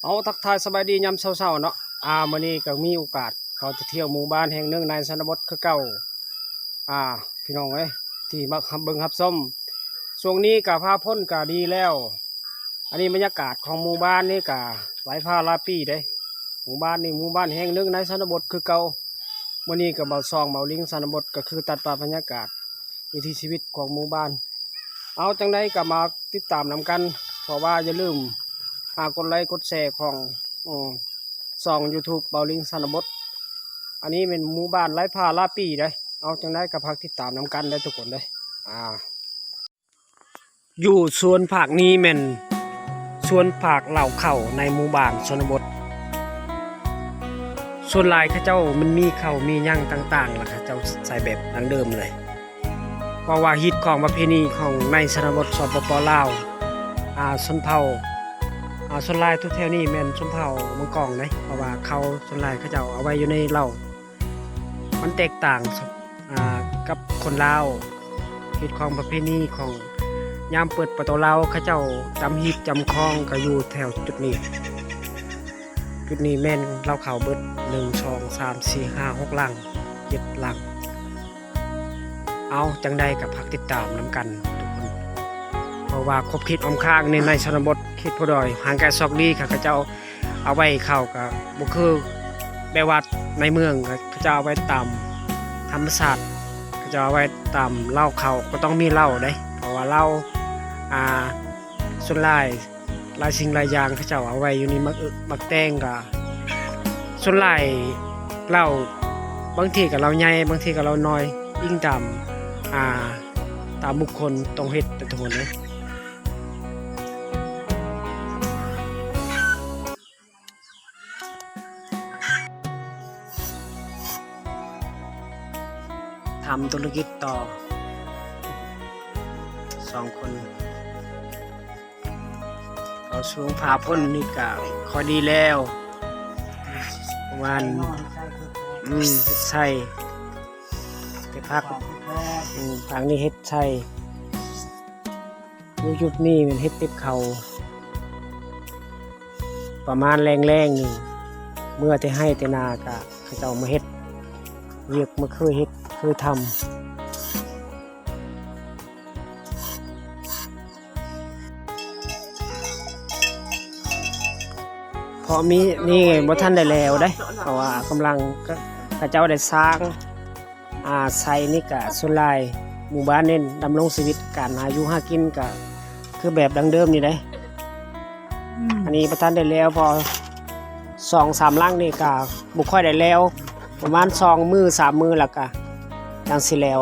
ເອົາ ທັກທາຍສະບາຍດີຍາມເຊົ້າໆເນາະ. ອາ ມື້ນີ້ກໍມີໂອກາດເຂົ້າໄປທ່ຽວໝູ່ບ້ານແຫ່ງໜຶ່ງໃນຊົນນະບົດຄືເກົ່າ. ອາ ພີ່ນ້ອງເອີຍ ທີ່ມັກຮັບເບິ່ງຮັບຊົມ, ຊ່ວງນີ້ກໍຟ້າຝົນກໍດີແລ້ວ. ອັນນີ້ບັນຍາກາດຂອງໝູ່ບ້ານນີ້ກໍຫຼາຍຟ້າຫຼາຍປີເດ້. ໝູ່ບ້ານນີ້ໝູ່ບ້ານແຫ່ງໜຶ່ງໃນຊົນນະບົດຄືເກົ່າ. ມື້ນີ້ກໍເບົາຊ່ອງເບົາລິງຊົນນະບົດ ກໍຄືຕັດພາບບັນຍາກາດ ວິຖີຊີວິດຂອງໝູ່ບ້ານ. ເອົາ ຈັ່ງໃດກໍມາຕິດຕາມນຳກັນ, ເພາະວ່າຢ່າລືມ ອາ ກົດໄລກົດແຊຂອງ ອື ຊ່ອງຢູທູບເບົາລິງຊົນນະບົດ. ອັນນີ້ແມ່ນໝູ່ບ້ານຫຼາຍຟ້າຫຼາຍປີເດ້. ເອົາ ຈັ່ງໃດກໍຝາກຕິດຕາມນຳກັນເດີທຸກຄົນເດີ. ອາ ຢູ່ສວນພາກນີ້ແມ່ນສວນພາກເລົ້າເຂົ້າໃນໝູ່ບ້ານຊົນນະບົດ. ສ່ວນຫຼາຍເຂົາເຈົ້າມັນມີເຂົ້າມີຫຍັງຕ່າງໆ ລະເຂົາເຈົ້າໃສ່ແບບດັ້ງເດີມເລີຍ. ເພາະວ່າຮີດຄອງປະເພນີຂອງໃນຊົນນະບົດ ສປປ ລາວ ອາ ຊົນເຜົ່າ ອາ ສ່ວນຫຼາຍທຸກແຖວນີ້ແມ່ນຊົນເຜົ່າມັງກອງເດ້. ເພາະວ່າເຂົ້າສ່ວນຫຼາຍເຂົາເຈົ້າເອົາໄວ້ຢູ່ໃນເລົ້າ ມັນແຕກຕ່າງ ອາ ກັບຄົນລາວ. ຮີດຄອງປະເພນີຂອງຍາມເປີດປະຕູເລົ້າ ເຂົາເຈົ້າຈຳຮີດຈຳຄອງກໍຢູ່ແຖວຈຸດນີ້. ຈຸດນີ້ແມ່ນເລົ້າເຂົ້າເບິດ ໜຶ່ງ ສອງ ສາມ ສີ່ ຫ້າ ຫົກຫຼັງ ເຈັດຫຼັງ. ເອົາ ຈັ່ງໃດກໍຝາກຕິດຕາມນຳກັນທຸກຄົນ, ເພາະວ່າຂອບເຂດອ້ອມຂ້າງໃນ ໃນຊົນນະບົດ ເຂດພູດອຍ ຫ່າງໄກສອກຫຼີ ເຂົາເຈົ້າເອົາໄວ້ເຂົ້າກໍບໍ່ຄືແບບວ່າໃນເມືອງ ເຂົາເຈົ້າເອົາໄວ້ຕາມທຳມະຊາດ, ເຂົາເຈົ້າເອົາໄວ້ຕາມເລົ້າເຂົ້າ ກໍຕ້ອງມີເລົ້າເດ້. ເພາະວ່າເຫຼົ້າ ອາ ສ່ວນຫຼາຍ ຫຼາຍສິ່ງຫຼາຍຢ່າງເຂົາເຈົ້າເອົາໄວ້ຢູ່ໃນໝາກເອ- ໝາກແຕງກະ ສ່ວນຫຼາຍເຫຼົ້າ ບາງທີກະເຫຼົ້າໃຫຍ່ ບາງທີກະເຫຼົ້ານ້ອຍ ອີງຕາມ ອາ ຕາມບຸກຄົນຕ້ອງເຮັດແຕ່ທຸກຄົນເອີຍ. ທຳທຸລະກິດຕໍ່ສອງຄົນ. ເຂົ້າຊ່ວງຟ້າຝົນນີ້ກະຄ່ອຍດີແລ້ວ ປະມານ ອືມ ເຮັດໄຊ ເກັບຜັກ ອືມ ທາງນີ້ເຮັດໄຊ. ຢູ່ຈຸດນີ້ແມ່ນເຮັດຕິບເຂົ້າ ປະມານແລງໆນີ້ ເມື່ອແຕ່ໄຮ່ແຕ່ນາກະເຂົາເຈົ້າມາເຮັດວຽກ ມາເຄີຍເຮັດເຄີຍທຳ. ເພາະມີ ນີ້ບໍ່ທັນໄດ້ແລ້ວເດ້ ເພາະວ່າກຳລັງ ເຂົາເຈົ້າໄດ້ສ້າງ ອາໄສນີ້ກະສ່ວນຫຼາຍໝູ່ບ້ານນີ້ດຳລົງຊີວິດການຫາຢູ່ຫາກິນກະຄືແບບດັ້ງເດີມນີ້ເດ້. ອືມ ອັນນີ້ບໍ່ທັນໄດ້ແລ້ວ ເພາະສອງສາມຫຼັງນີ້ກະບໍ່ຄ່ອຍໄດ້ແລ້ວ ປະມານສອງມື້ສາມມື້ແລ້ວກະຈັ່ງຊິແລ້ວ.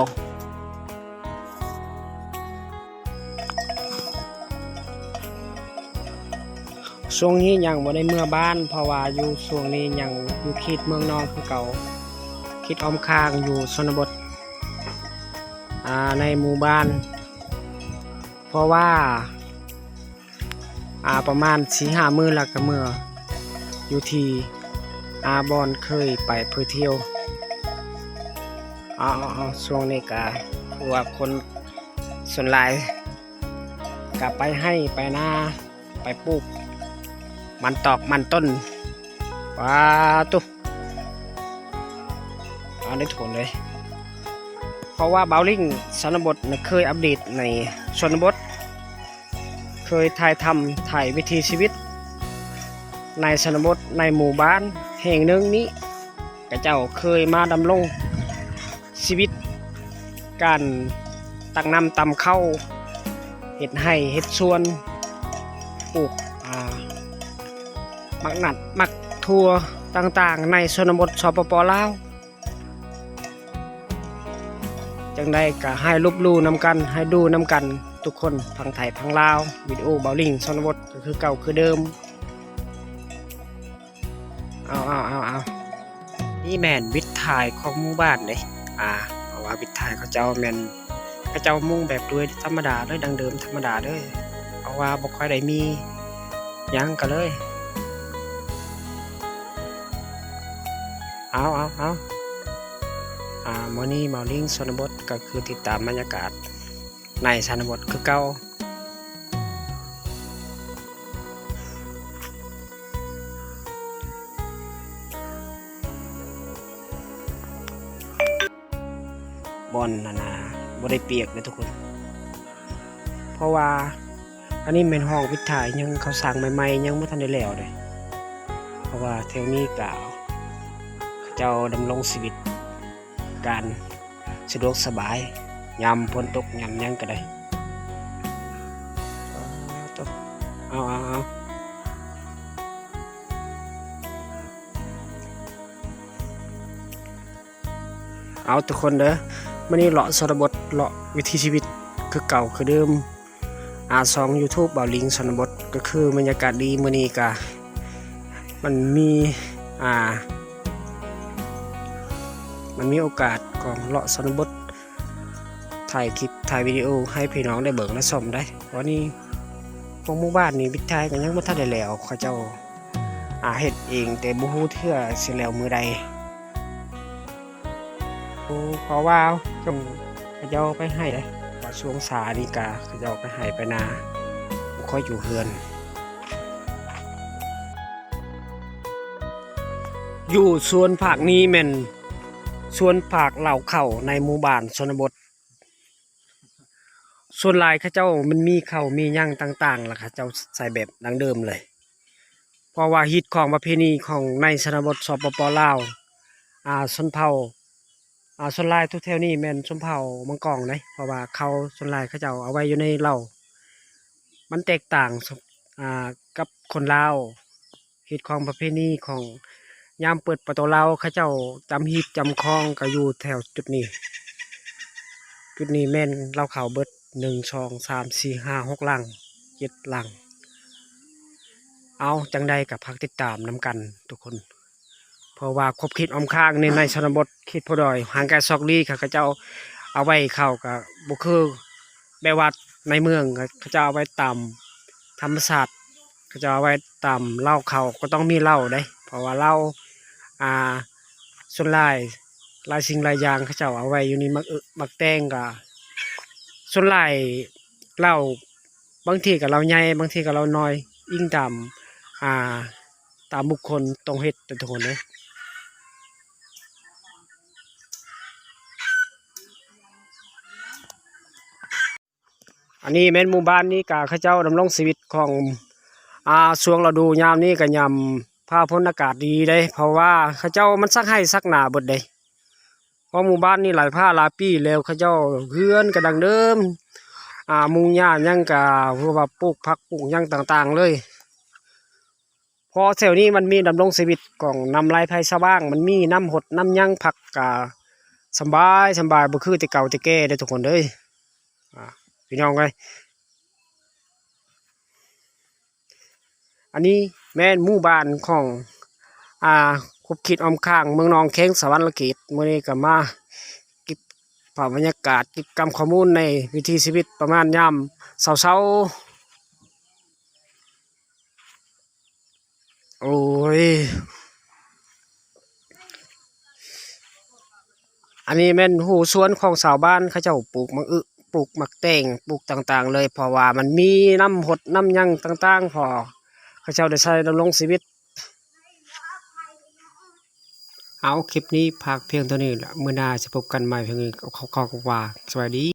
ຊ່ວງນີ້ຍັງບໍ່ໄດ້ເມືອບ້ານ ເພາະວ່າຢູ່ຊ່ວງນີ້ຍັງຢູ່ເຂດເມືອງນອງຄືເກົ່າ ເຂດອ້ອມຂ້າງຢູ່ຊົນນະບົດ ອາ ໃນໝູ່ບ້ານ ເພາະວ່າ ອາ ປະມານສີ່ຫ້າມື້ແລ້ວກະເມືອຢູ່ທີ່ ອາ ບ່ອນເຄີຍໄປເຜີທ່ຽວ. ເອົາໆໆ ຊ່ວງນີ້ກະຄືວ່າຄົນສ່ວນຫຼາຍກະໄປໄຮ່ໄປນາ ໄປປູກມັນຕອກມັນຕົ້ນ. ປາຕຸ ເອົາໄດ້ທຸກຄົນເລີຍ ເພາະວ່າເບົາລິງຊົນນະບົດນະ ເຄີຍອັບເດດໃນຊົນນະບົດ ເຄີຍຖ່າຍທຳຖ່າຍວິຖີຊີວິດໃນຊົນນະບົດ ໃນໝູ່ບ້ານແຫ່ງໜຶ່ງນີ້ ເຂົາເຈົ້າເຄີຍມາດຳລົງຊີວິດ ການຕັກນ້ຳຕຳເຂົ້າ ເຮັດໄຮ່ເຮັດສວນ ປູກ ອາ ໝາກນັດໝາກຖົ່ວຕ່າງໆ ໃນຊົນນະບົດ ສປປ ລາວ. ຈັ່ງໃດກະໃຫ້ລົບຫຼູ່ນຳກັນ ໃຫ້ດູນຳກັນທຸກຄົນ ຝັ່ງໄທຝັ່ງລາວ. ວິດີໂອເບົາລິງຊົນນະບົດກະຄືເກົ່າຄືເດີມ. ເອົາໆໆໆ ນີ້ແມ່ນວິດຖ່າຍຂອງໝູ່ບ້ານເດ້. ອາ ເພາະວ່າວິດຖ່າຍເຂົາເຈົ້າແມ່ນ ເຂົາເຈົ້າມຸງແບບດ້ວຍທຳມະດາເລີຍ ດັ້ງເດີມທຳມະດາເລີຍ ເພາະວ່າບໍ່ຄ່ອຍໄດ້ມີຫຍັງກະເລີຍ. ເອົາໆໆ ອາ ມື້ນີ້ເບົາລິງຊົນນະບົດກະຄືຕິດຕາມບັນຍາກາດໃນຊົນນະບົດຄືເກົ່າ. ບ່ອນນັ້ນນະ ບໍ່ໄດ້ປຽກເດ້ທຸກຄົນ ເພາະວ່າອັນນີ້ແມ່ນຫ້ອງປິດທ້າຍ ຍັງເຂົາສ້າງໃໝ່ໆ ຍັງບໍ່ທັນໄດ້ແລ້ວເດ້ ເພາະວ່າແຖວນີ້ກະເຂົາເຈົ້າດຳລົງຊີວິດ ການສະດວກສະບາຍ ຍາມຝົນຕົກຍາມຫຍັງກະໄດ້ ເອົາ ເອົາ ເອົາ ເອົາ ເອົາ ເອົາ ທຸກຄົນເດີ ມື້ນີ້ເລາະຊົນນະບົດ ເລາະວິຖີຊີວິດຄືເກົ່າຄືເດີມ ອາ ຊ່ອງຢູທູບ ບ່າວລິງຊົນນະບົດ ກະຄືບັນຍາກາດດີ ມື້ນີ້ກະ ມັນມີ ອາ ມັນມີໂອກາດຂອງເລາະຊົນນະບົດ ຖ່າຍຄລິບ ຖ່າຍວິດີໂອໃຫ້ພີ່ນ້ອງໄດ້ເບິ່ງໄດ້ຊົມໄດ໋. ວັນນີ້ພວກໝູ່ບ້ານນີ້ ວິດທ້າຍກະຍັງບໍ່ທັນໄດ້ແລ້ວ ເຂົາເຈົ້າ ອາ ເຮັດເອງ ແຕ່ບໍ່ຮູ້ເທື່ອຊິແລ້ວມື້ໃດ. ໂອ້ ເພາະວ່າເຂົາເຈົ້າໄປໄຮ່ເດ້ ວ່າຊ່ວງສານີ້ກະເຂົາເຈົ້າໄປໄຮ່ໄປນາ ບໍ່ຄ່ອຍຢູ່ເຮືອນ. ຢູ່ສວນພາກນີ້ແມ່ນສວນພາກເລົ້າເຂົ້າໃນໝູ່ບ້ານຊົນນະບົດ. ສ່ວນຫຼາຍເຂົາເຈົ້າມັນມີເຂົ້າມີຫຍັງຕ່າງໆ ລະເຂົາເຈົ້າໃສ່ແບບດັ້ງເດີມເລີຍ ເພາະວ່າຮີດຄອງປະເພນີຂອງໃນຊົນນະບົດ ສປປ ລາວ ອາ ຊົນເຜົ່າ ອາ ສ່ວນຫຼາຍທຸກແຖວນີ້ແມ່ນຊົນເຜົ່າມັງກອງເດ້ ເພາະວ່າເຂົ້າສ່ວນຫຼາຍເຂົາເຈົ້າເອົາໄວ້ຢູ່ໃນເລົ້າ ມັນແຕກຕ່າງ ອາ ກັບຄົນລາວ ຮີດຄອງປະເພນີຂອງຍາມເປີດປະຕູເລົ້າ ເຂົາເຈົ້າຈຳຮີດຈຳຄອງກະຢູ່ແຖວຈຸດນີ້ ຈຸດນີ້ແມ່ນເລົ້າເຂົ້າເບິດ ໜຶ່ງ ສອງ ສາມ ສີ່ ຫ້າ ຫົກຫຼັງ ເຈັດຫຼັງ. ເອົາ ຈັ່ງໃດກະຝາກຕິດຕາມນຳກັນທຸກຄົນ ເພາະວ່າຂອບເຂດອ້ອມຂ້າງໃນ ໃນຊົນນະບົດ ເຂດພູດອຍ ຫ່າງໄກສອກຫຼີກ ເຂົາເຈົ້າເອົາໄວ້ເຂົ້າກະບໍ່ຄືແບບວ່າໃນເມືອງ ເຂົາເຈົ້າເອົາໄວ້ຕາມທຳມະຊາດ ເຂົາເຈົ້າເອົາໄວ້ຕາມເລົ້າເຂົ້າ ກະຕ້ອງມີເລົ້າເດ້ ເພາະວ່າເຫຼົ້າ ອາ ສ່ວນຫຼາຍ ຫຼາຍສິ່ງຫຼາຍຢ່າງເຂົາເຈົ້າເອົາໄວ້ຢູ່ນີ້ ໝາກອຶ ໝາກແຕງກະ ສ່ວນຫຼາຍເຫຼົ້າ ບາງທີກະເຫຼົ້າໃຫຍ່ ບາງທີກະເຫຼົ້ານ້ອຍ ອີງຕາມ ອາ ຕາມບຸກຄົນຕ້ອງເຮັດເດີທຸກຄົນເດີ. ອັນນີ້ແມ່ນໝູ່ບ້ານນີ້ກະເຂົາເຈົ້າດຳລົງຊີວິດຂອງ ອາ ຊ່ວງລະດູຍາມນີ້ກະຍາມຟ້າຝົນອາກາດດີເດ້ ເພາະວ່າເຂົາເຈົ້າມັນສັກໄຮ່ສັກນາເບິດເດ້ ເພາະໝູ່ບ້ານນີ້ຫຼາຍພາຫຼາຍປີແລ້ວ ເຂົາເຈົ້າເຮືອນກະດັ້ງເດີມ ອາ ມຸງຫຍ້າຫຍັງກະ ຄືວ່າປູກຜັກປູກຫຍັງຕ່າງໆເລີຍ. ເພາະແຖວນີ້ມັນມີດຳລົງຊີວິດຂອງນ້ຳໄຫຼໄຟສະຫວ່າງ ມັນມີນ້ຳຫົດນ້ຳຫຍັງ ຜັກກະສຳບາຍສຳບາຍ ບໍ່ຄືແຕ່ເກົ່າແຕ່ແກ່ເດີທຸກຄົນເດີ ອາ ພີ່ນ້ອງເອີຍ. ອັນນີ້ແມ່ນໝູ່ບ້ານຂອງ ອາ ຂອບເຂດອ້ອມຂ້າງເມືອງນອງ ແຂວງສະຫວັນນະເຂດ ມື້ນີ້ກະມາເກັບພາບບັນຍາກາດ ເກັບກຳຂໍ້ມູນໃນວິຖີຊີວິດປະມານຍາມເຊົ້າໆ. ໂອ້ຍ ອັນນີ້ແມ່ນຮູ້ສວນຂອງຊາວບ້ານ ເຂົາເຈົ້າປູກໝາກອຶ ປູກໝາກແຕງ ປູກຕ່າງໆເລີຍ ເພາະວ່າມັນມີນ້ຳຫົດນ້ຳຫຍັງຕ່າງໆ ເພາະເຂົາເຈົ້າໄດ້ໃຊ້ດຳລົງຊີວິດ. ເອົາ ຄລິບນີ້ພາກພຽງເທົ່ານີ້ລະ ມື້ໜ້າຈະພົບກັນໃໝ່ ພຽງນີ້ ຂໍ ຂໍ ຂໍວ່າ ສະບາຍດີ.